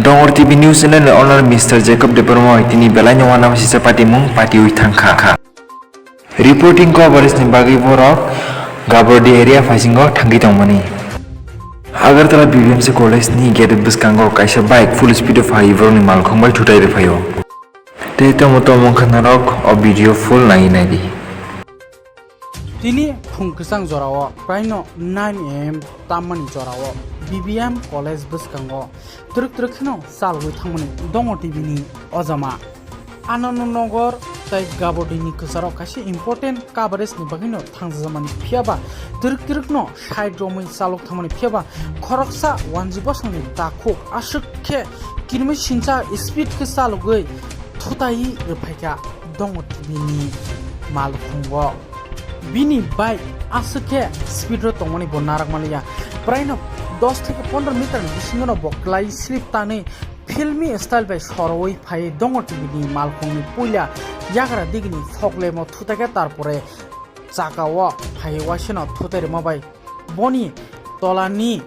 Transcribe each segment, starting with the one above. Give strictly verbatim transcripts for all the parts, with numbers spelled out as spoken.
Dongor T V News Channel ni owner Mister Jacob Debbarma bai tini belai no uanama sisa patimung patiwi thangkha. Reporting coverage ni bagwi borok Gabordi area phaisingo thangwi tongmani. Agartala B B M C College ni gate bwskango kaisa bike full speed o phaiwi borokni malkhung bai thutai rwphaio. Tei tamo tamo wngkha norok o video full naiwi naidi. Tini phung kwchang jorao praino nine A M tammani jorao B B M College bwskango twrwk twrwk kheno chalwi thangmani Dongor T V ni ojama. Anandnagar tei Gabordi ni kwcharo kaisa important coverage ni bagwino thangjakmani, phiyaba twrwk twrwk no side romwi chalok thangmani, phiyaba khoroksa wanji bosongni takhuk aswk khe kirimi sincha speed khe chalogwi thutai rwphaikha Dongor T V ni malkhungo. Bini bike aswk khe speed ro tongmani bo narak manliya. Praino dos theke pondro meter ni bisingo no bo kwlai slip tanwi filmi style bai sorowi phai Dongor T V ni malkhungni puila yagra digini phoklemo thutai khe, tarpore chaka o phai waisano thutai rwma bai boni tolani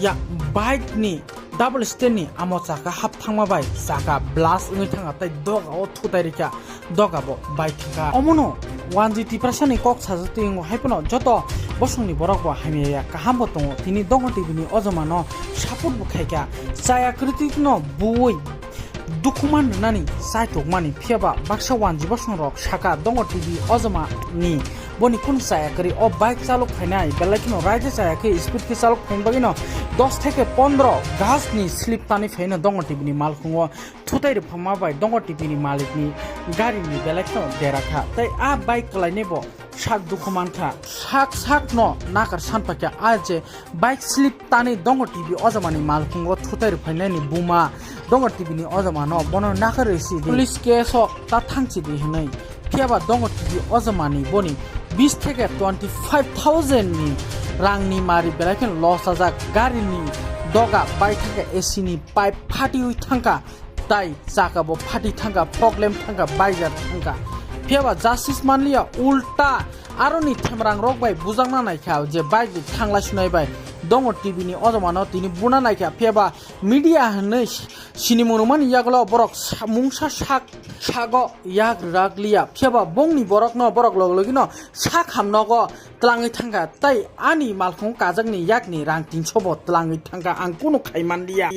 ya bike ni double stand ni amo chaka hap thangma bai chaka blast wngwi thangkha tei doga o thutai rikha, doga bo bai thangkha. Omono wanji Tiprasa ni kok sajak twi wngo, hai phano joto bosongni borok bo hamya ya kaham bo tongo, tini Dongor T V ni ojama no support bo khaikha, chaya kwrwtwi no buwi dukhuman rwnani chaitokmani, phiyaba baksa wanji bosongrok saka Dongor T V ojama ni boni kunu chaya kwrwi o bike chalok phainai, belai kheno raida chaya khe speed khe chalok phaini bagwino dos theke pondro gas ni slip tanwi phaino Dongor T V ni malkhungo thutai rwphama bai Dongor T V ni malik ni gari ni belai kheno dera kha, tei a bike kwlainai bo sak dukhu mankha. Sak sak no nakar san paikha a je bike slip tani Dongor T V ojamani malkhungo thutai rwphainani buma Dongor T V ni ojamano bono nakar rwisi di. Police case o ta thangchi di hwnwi. Phiyaba Dongor T V ojamani boni bis theke twenty five thousand ni rangni mari belai khe loss ajak. Garini doga bai thangkha, A C ni pipe phatiwi thangkha. Tai chaka bo phati thangkha, problem thangkha, baijar thangkha. Phiyaba justice manliya, ulta aroni themrang rok bai bujakna naikha je bike thangla sunai bai Dongor T V ni ojamano tini buna naikha. Phiyaba media hwnwi sinimung rwmani yagulo borok sa-, mungsa sak sago yak rak liya. Phiyaba bongni borokno borok log logino sak hamnogo twlangwi thangkha, tei ani malkhung kajakni yakni rang tinso bo twlangwi thangkha, ang kunu khai manliya.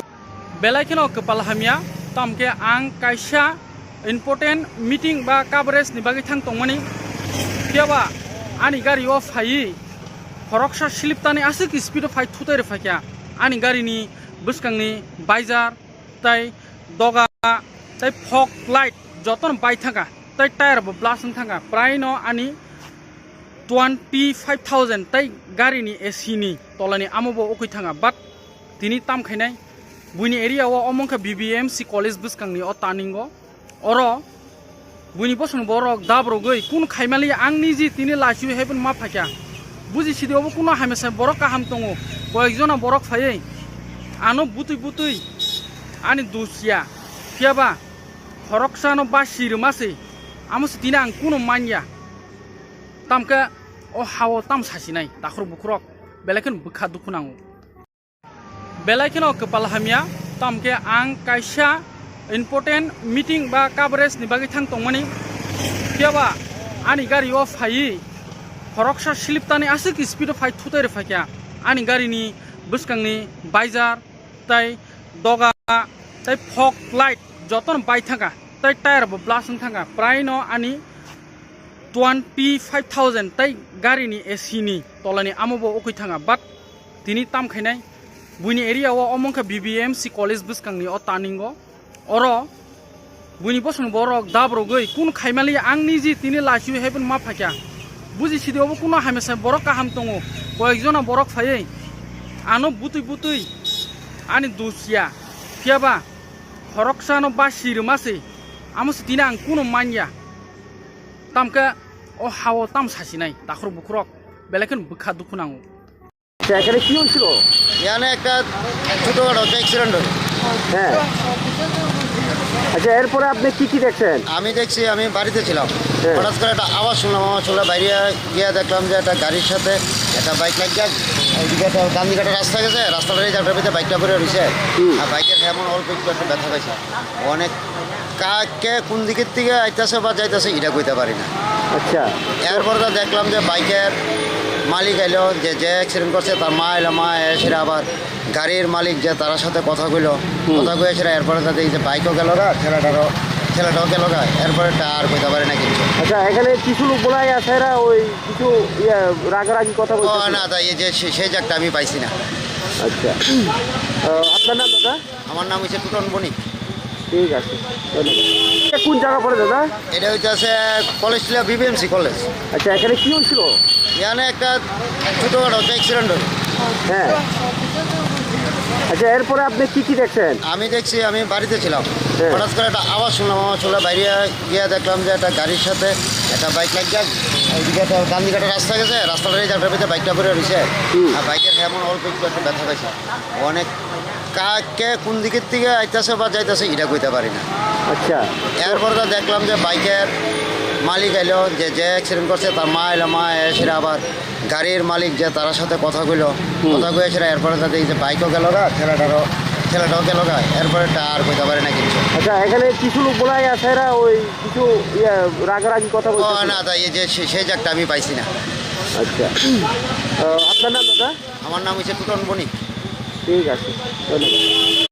Belai kheno kwpal hamya, tamkhe ang kaisa important meeting ba coverage ni bagwi thang tongmani, phiyaba ani gari o phaiwi khoroksa slip tani aswk speed o phai thutai rwphaikha, ani gari ni bwskangni baijar tei doga tei fog light jotono bai thangkha, tei tyre bo blast wng thangkha, praino ani twenty five thousand tei gari ni A C ni tolani amo bo ukui thangkha, but tini tam khainai buini area o omo wngkha B B M C college bwskangni o turning o, oro buini bosong borok dab rogwi kun khaimali ang niji tini lachiwi hai phano ma phaikha. Buji sidi obo kuno hamya sai borok kaham tongo, koyek jona borok phaiwi ano butwi butwi ani dusya, phiyaba khoroksano basi rwma se, amo se tini ang kuno manya. Tamkhe o hao tam sasinai takhurok bukhurok belai kheno bwkha dukhu nango. Belai kheno kwpal hamya, tamkhe ang kaisa important meeting ba coverage ni bagwi thang tongmani, phiyaba ani gari o phaiwi khoroksa slip tani aswk speed o phai thutai rwphaikha. Ani gari ni bwskangni baijar tei doga tei fog light jotono bai thangkha, tei tyre bo blast wng thangkha, praino ani twenty five thousand tei gari ni A C ni tolani amo bo ukui thangkha, but tini tam khainai buini area o omo wngkha B B M C college bwskangni o turning o, oro buini bosong borok dab rogwi kun khaimali ang niji tini lachiwi hai phano ma phaikha. Buji sidi obo kuno hamya sai borok kaham tongo, koyek jona borok phaiwi ano butwi butwi ani dusya, phiyaba khoroksano basi rwma se, amo se tini ang kuno manya. Tamkhe o hao tam sasinai takhurok bukhurok belai kheno bwkha dukhu nango. আচ্ছা, এখানে কি হয়েছিল? এখানে একটা ছোটখাটো একটা অ্যাক্সিডেন্ট হয়েছে। হ্যাঁ। আচ্ছা, এরপরে আপনি কি কি দেখছেন? আমি দেখছি, আমি বাড়িতে ছিলাম, হ্যাঁ। হঠাৎ করে একটা আওয়াজ শুনলাম, আওয়াজ শুনে বাইরে গিয়ে দেখলাম যে একটা গাড়ির সাথে একটা বাইক লাগিয়ে, ওইদিকে একটা গান্ধীঘাটের রাস্তা গেছে, রাস্তাটার এই জায়গাটার ভিতরে বাইকটা পড়ে রয়েছে। হুম। আর বাইকের এমন অল্প একটু একটা ব্যথা পাইছে, অনেক কা-, কে কোন দিকের থেকে আইতাছে বা যাইতাছে, এটা কইতে পারি না। আচ্ছা। এরপরে তো দেখলাম যে বাইকের মালিক আইলো, যে, যে অ্যাক্সিডেন্ট করছে, তার মা এলো, মা এসে আবার গাড়ির মালিক যে, তার সাথে কথা কইলো, হুম। কথা কয়ে এসে এরপরে তাদের এই যে বাইকও গেল গা, ঠেলাটারও, ঠেলাটাও গেল গা, এরপরে তা আর কইতে পারি না কিছু। আচ্ছা, এখানে কিছু লোক বলাই আছে, এরা ওই কিছু, ইয়ে, রাগারাগি কথা ও, বলতেছে। না, তা এই যে সে-, সেই জায়গাটা আমি পাইছি না। আচ্ছা। আহ, আপনার নাম, দাদা? আমার নাম হচ্ছে টুটন বণিক। ঠিক আছে, ধন্যবাদ। এটা কোন জায়গা পড়ে, দাদা? এটা হইতেছে কলেজ ছিল, বিবিএমসি কলেজ। আচ্ছা, এখানে কি হয়েছিল? এখানে একটা ছোটোখাটো একটা অ্যাক্সিডেন্ট হলো। হ্যাঁ। আচ্ছা, এরপরে আপনি কি কি দেখছেন? আমি দেখছি, আমি বাড়িতে ছিলাম, হ্যাঁ। হঠাৎ করে একটা আওয়াজ শুনলাম, আওয়াজ শুনে বাইরে গিয়ে দেখলাম যে একটা গাড়ির সাথে একটা বাইক লাগিয়ে ওইদিকে একটা গান্ধীঘাটের রাস্তা গেছে, রাস্তাটার এই জায়গাটার ভিতরে বাইকটা পড়ে রয়েছে। হুম। আর বাইকের এমন অল্প একটু একটা ব্যথা পাইছে, অনেক কা-, কে কোন দিকের থেকে আইতাছে বা যাইতাছে, এটা কইতে পারি না। আচ্ছা। এরপরে তো দেখলাম যে বাইকের মালিক আইলো, যে, যে অ্যাক্সিডেন্ট করছে, তার মা এলো, মা এসে আবার গাড়ির মালিক যে, তার সাথে কথা কইলো, হুম। কথা কয়ে এসে এরপরে তাদের এই যে বাইকও গেল গা, ঠেলাটারও, ঠেলাটাও গেল গা, এরপরে তা আর কইতে পারি না কিছু। আচ্ছা, এখানে কিছু লোক বলাই আছে, এরা ওই কিছু, ইয়ে, রাগারাগি কথা ও, বলতেছে। না, তা এই যে সে-, সেই জায়গাটা আমি পাইছি না। আচ্ছা। আহ, আপনার নাম, দাদা? আমার নাম হচ্ছে টুটন বণিক। ঠিক আছে, ধন্যবাদ।